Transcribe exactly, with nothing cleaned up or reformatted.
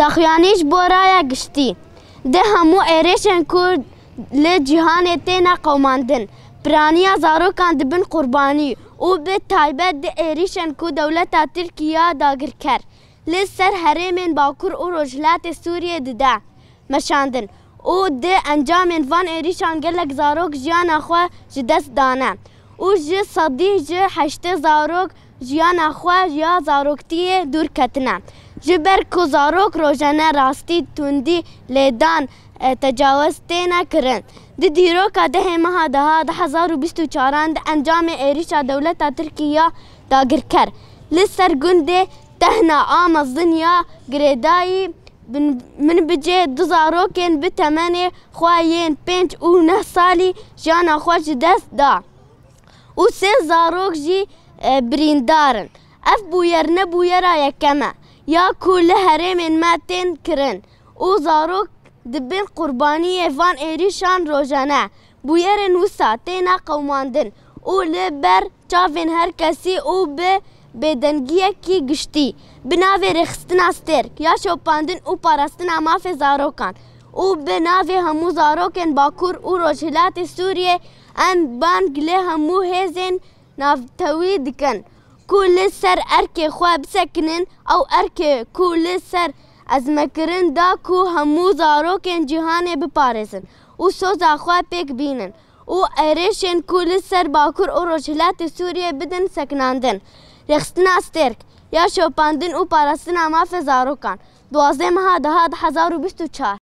Daxuyanî ji bo raya giştî. Di hemû êrişên ku li cîhanê têne qewimandin, piraniya zarokan dibin qurbanî û bi taybet di êrişên ku dewleta Tirkî ya dagirker li ser herêmên Bakur û Rojhilatê Sûriyê dide meşandin û di encamên van êrişan gelek zarok jiyana xwe ji dest dane û ji sedî ji heştê zarok jiyana xwe ya zaroktiyê dûr ketine. Ji ber ku zarok rojane rastî tundî lêdan, e, tecawez têne kirin. Di dîroka dehê meha deha du hezar û bîst û çaran di encamê êrişa dewleta Tirkî ya dagirker li ser gundê Tehna a mezin ya girêdayî bin-, min bicê du zarokên bi temenê xwe yên pênc û neh salî jiyana xwe ji dest da û sê zarok jî, e, birîndar in. Ev bûyer ne bûyera yekem e ya ku li herêmên me tên kirin û zarok dibin qurbaniyê van êrişan rojane. Bûyerên wisa têne qewimandin û li ber çavên her kesî û bi bêdengiyekî giştî, bi navê Rêxistina Stêrk ya şopandin û parastina mafê zarokan û bi navê hemû zarokên Bakur û Rojhilatê Sûriyê, em bang li hemû hêzên navtewî dikin ku li ser erkê xwe bisekinin, ew erkê ku li ser ezmekirin da ku hemû zarokên cîhanê biparêzin û soza xwe pêk bînin û êrişên ku li ser Bakur û Rojhilatê Sûriyê bidin sekinandin. Rêxistina Stêrk ya şopandin û parastina mafê zarokan, duwazdeh meha deha du hezar û bîst û çar.